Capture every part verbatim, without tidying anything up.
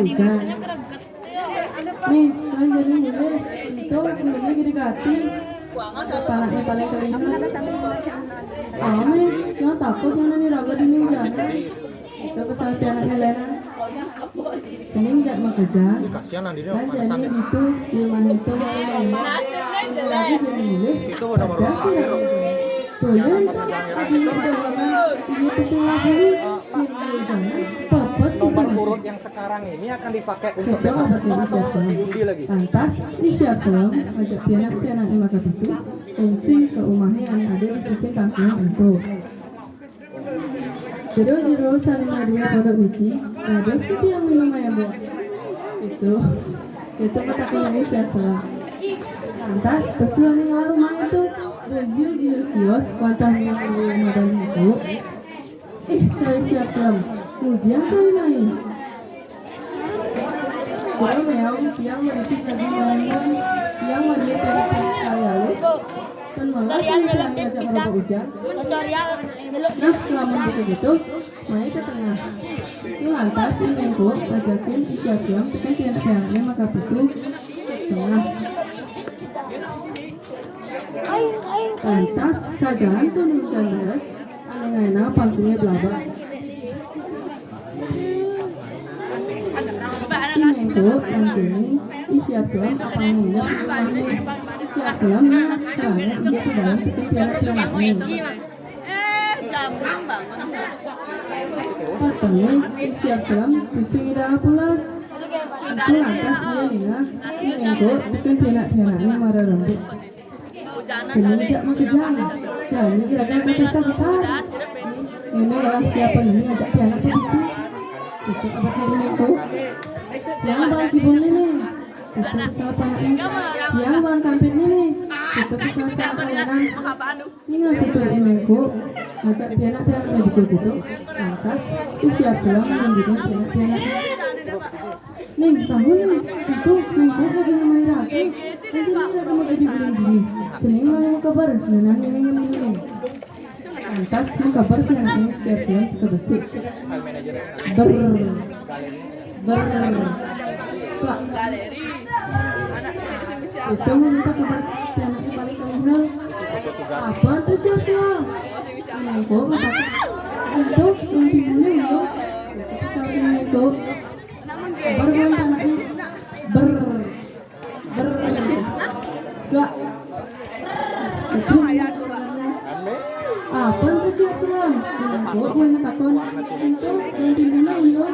Nih, lan jani mulih. Itu, mulihnya gini gati. Panaknya paling kelinci. Ame, yang takut yang nani raga dini ujanan. Itu pesan pianaknya Lena. Senin jak makejang. Ih, kasihan Nandini. Lan jani gitu, di rumah itu main. Lagi jani mulih. Itu udah baru. Tulen tuh, lagi udah lama. Ini pesan lagu. Ini ujanan. Papa sih. Nomor urut yang sekarang ini akan dipakai untuk besok. Diundi lagi. Lantas, Isi Absalom ngajak pianak-pianaknya makapitu, ungsi ke umahnya yang ada di sisi kampung itu. Jero-jero sane madue pondok niki, dados pundi yang minum ayam, Bu? Itu, itu petakone Isi Absalom. Lantas, pesu ane ngelah umah itu, bojo jero sios, wantah minum madan itu. Ih, cai Isi Absalom. Kemudian cai mai. Kula meong, tiang meripik daging maungan, tiang mandi dari kali-kali. Ten melah kami tiang ngajak merokok ujan. Nah, selamun begitu, mai ke tengah. Itu lantas, Imengko ngajakin Isi Absalom, tekan tiang-tiangnya makapitu. Tengah. Lantas, sajalan turun ke leres, ane ngaena pangkunge blabak. Imengko, Anjening, Isi Absalom, apang nginep di rumahne. Isi Absalom, nya, kerana iya pedagang teken pianak-pianakne. Patene, Isi Absalom, pusing ida pulas. Itu lantas iya ningeh, Imengko, teken pianak-pianakne mara rembug. Semenjak makejang, jani iraga ka pesta besar. Ngene lah siapa nemu ngajak pianak begitu. Itu abahne Imengko. Tiang bang kibun nene. Itu besar panakne. Tiang bang kampit nene. Itu besar panak layanan. Ningeh tutur Imengko ngajak pianak-pianakne begitu. Lantas, Isi Absalom nunjukin pianak-pianakne. Ning, bangun, Ning. Itu, Mengko lagi ngamai ragi. Anjening ragi mau jadi guling dini. Sening malah mau kabar, nenan ngemeng-ngemeng. Lantas, mau kabar pianakne Isi Absalom seka besik. Ber. Ber. Suak. Itu mau minta kabar pianakne paling kalihal. Apa tuh Isi Absalom? Mengko matakon. Itu, yang timbulnya itu. Itu Isi Absalom itu. Ber, ber, ber. Ber. Suak. Itu. Apa itu Isi Absalom? Itu, yang takon. Itu, yang timbulnya itu.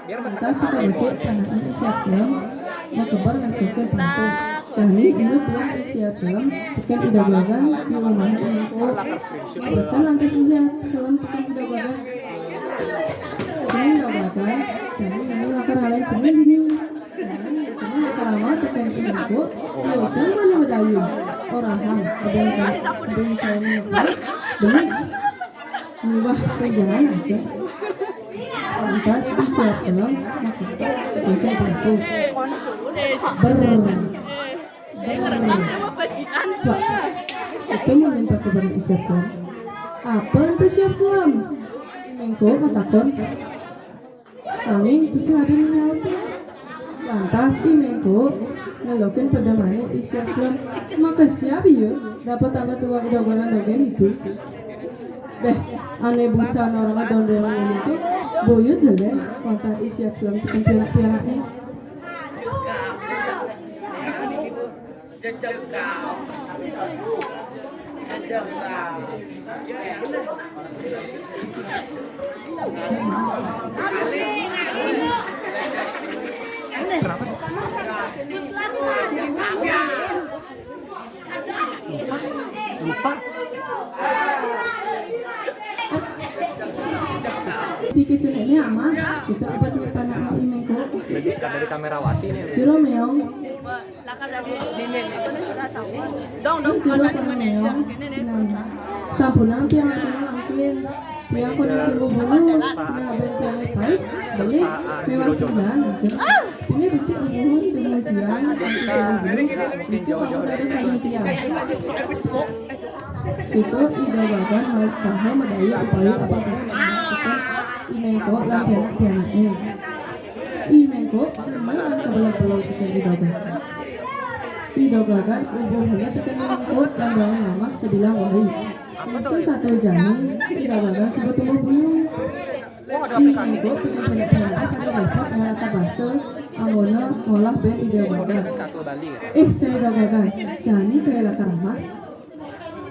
Lantas seka besik panakne Isi Absalom, makeber ngan susun pangko. Jani, indu tuan Isi Absalom, teken idogagan di umahne Imengko. Pesan lantas Isi Absalom teken idogagan. Teken idogagan, jani ngene lakar halen cening dini. Cening lakar ama teken Imengko, ya udah mana bedayu. Orahan, ada yang cari, ada yang cari. Beli. Miwah kenjangan aja. Lantas Isi Absalom, makeber, Isi Absalom. Ber. Ber. Suak. Itu mungkin pakai barang Isi Absalom. Apa itu Isi Absalom? Imengko matakon. Nanging tusing ada nyaute. Lantas Imengko nelokin pedemane Isi Absalom. Maka siap iya dapat tambah tua idogalan dogen itu. Deh, ane busa orang adon dewan itu. Boyo jelen, wantah Isi Absalom teken pianak-pianakne. Lupa. Di kecil ini ama, kita obat nyimpan anak Imengko. Dari kamerawati nih. Jero meong. Dong, dong, jero kono meong. Sampunang tiang aja langkin. Tiang kono ibu bulu, sina ben tiang pai. Beli, mewah tiang aja. Ini becik bulu, kemudian itu aku dari sana tiang. Itu idogagan malik saha madaya upaya apa pesan. Imengko lan pianak-pianakne. Imeng Kok, kena lan kebelau-belau teken Ido Gagan. Ido Gagan ubuh hela teken Ning Kok lan bani mamak sabilang wai. Mesu satua jani, Ido Gagan suba tumbuh bulu. Ning Kok teken pendek-pendek pada repot ngalakar basa, anggona ngolah ben Ido Gagan. Eh, cai Ido Gagan, jani cai lakar amah.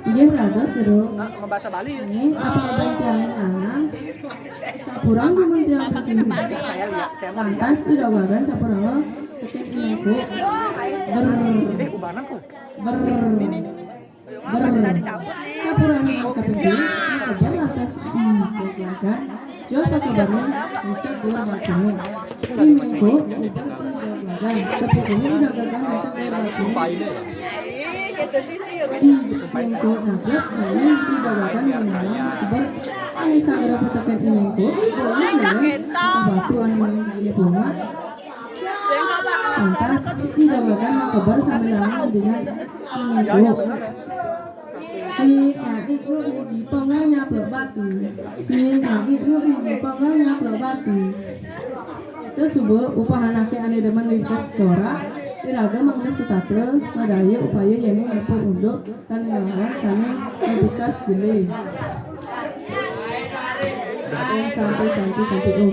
Inggih raga, Sero. Ngebasa Bali. Nggih, apa abang tiang lanang? Campurang demen tiang putih. Lantas Ido Gagan campuranga teken Ning Kok. Ber. Eh, ubanan ku. Ber. Ber. Campuranga teken Ning Kok. Ber lantas Ning Kok Gagan. Jua pakabarnya, ngancak dua batuné. Ning Kok, ubar ka Ido Gagan. Tepukné Ido Gagan ngancak dua batuné. Ning Kok nabrak, lalu Ido Gagan nyampang ubar. Ai, sagra pateken Ning Kok, boleh ya. Batu anu nang gili bunga. Lantas, Ido Gagan makeber sambil nangis dengan Ning Kok. Ih, adik lu di penggal nyaplok batu. Ih, adik lu di penggal nyaplok batu. Itu suba upah anaké ané demen wikas corak, iraga mangda setata madaya upaya yéning ngepuh unduk lan ngelawan sané mabikas jelé. Om santi, santi, santi, om.